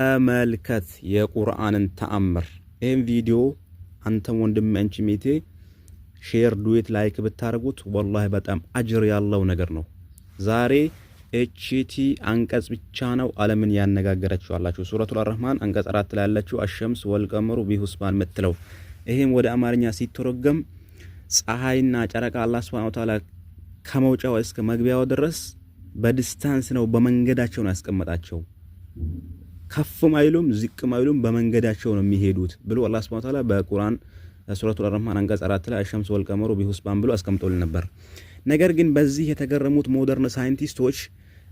ተመልከት የቁርአንን ተአምር። ይህም ቪዲዮ አንተም ወንድም አንቺ እህቴ share፣ duet፣ like ብታደርጉት ወላሂ በጣም አጅር ያለው ነገር ነው። ዛሬ እቺቲ አንቀጽ ብቻ ነው ዓለምን ያነጋገረችው አላችሁ። ሱረቱል አርረህማን አንቀጽ 4 ላይ ያለችው الشمس والقمر بحسبان ምትለው፣ ይህም ወደ አማርኛ ሲተረጎም ፀሐይና ጨረቃ አላህ ሱብሓነሁ ወተዓላ ከመውጫው እስከ መግቢያው ድረስ በ distance ነው፣ በመንገዳቸው ነው ያስቀመጣቸው። ከፍም አይሉም ዝቅም አይሉም፣ በመንገዳቸው ነው የሚሄዱት ብሎ አላህ ሱብሓነሁ ወተዓላ በቁርአን ሱረቱል አርረህማን አንቀጽ 4 ላይ الشمس والقمر بحسبان ብሎ አስቀምጦልን ነበር። ነገር ግን በዚህ የተገረሙት modern ሳይንቲስቶች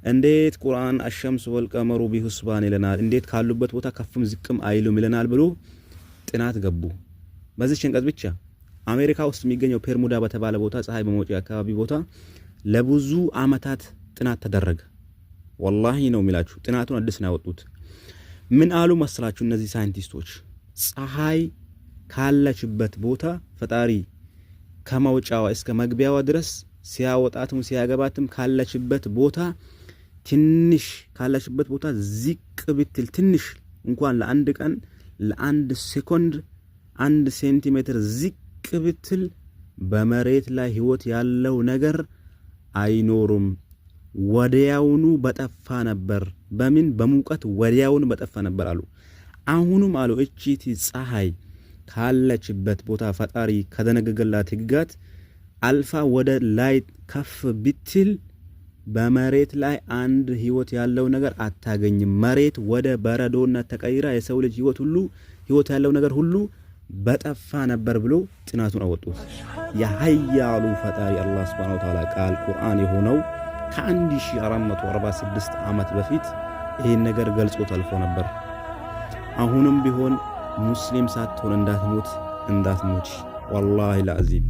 እንዴት ቁርአን الشمس والقمر بحسبان ይለናል፣ እንዴት ካሉበት ቦታ ከፍም ዝቅም አይሉም ይለናል ብሎ ጥናት ገቡ። በዚች አንቀጽ ብቻ አሜሪካ ውስጥ የሚገኘው ቤርሙዳ በተባለ ቦታ፣ ፀሐይ በመውጫ አካባቢ ቦታ ለብዙ አመታት ጥናት ተደረገ። ወላሂ ነው የሚላችሁ፣ ጥናቱን አዲስ ነው ያወጡት። ምን አሉ መሰላችሁ እነዚህ ሳይንቲስቶች? ፀሐይ ካለችበት ቦታ ፈጣሪ ከመውጫዋ እስከ መግቢያዋ ድረስ ሲያወጣትም ሲያገባትም ካለችበት ቦታ ትንሽ፣ ካለችበት ቦታ ዝቅ ብትል ትንሽ እንኳን፣ ለአንድ ቀን፣ ለአንድ ሴኮንድ 1 ሴንቲሜትር ዝቅ ብትል በመሬት ላይ ህይወት ያለው ነገር አይኖሩም። ወዲያውኑ በጠፋ ነበር። በምን? በሙቀት ወዲያውኑ በጠፋ ነበር አሉ። አሁኑም አሉ እቺቲ ፀሐይ ካለችበት ቦታ ፈጣሪ ከደነገገላት ህግጋት አልፋ ወደ ላይ ከፍ ብትል በመሬት ላይ አንድ ህይወት ያለው ነገር አታገኝም። መሬት ወደ በረዶነት ተቀይራ የሰው ልጅ ህይወት ሁሉ፣ ህይወት ያለው ነገር ሁሉ በጠፋ ነበር ብሎ ጥናቱን አወጡት። የሀያሉ ፈጣሪ አላህ ሱብሓነሁ ወተዓላ ቃል ቁርአን የሆነው ከ1446 ዓመት በፊት ይህን ነገር ገልጾት አልፎ ነበር። አሁንም ቢሆን ሙስሊም ሳትሆን እንዳትሞት፣ እንዳትሞች፣ ወላሂ ልዓዚም።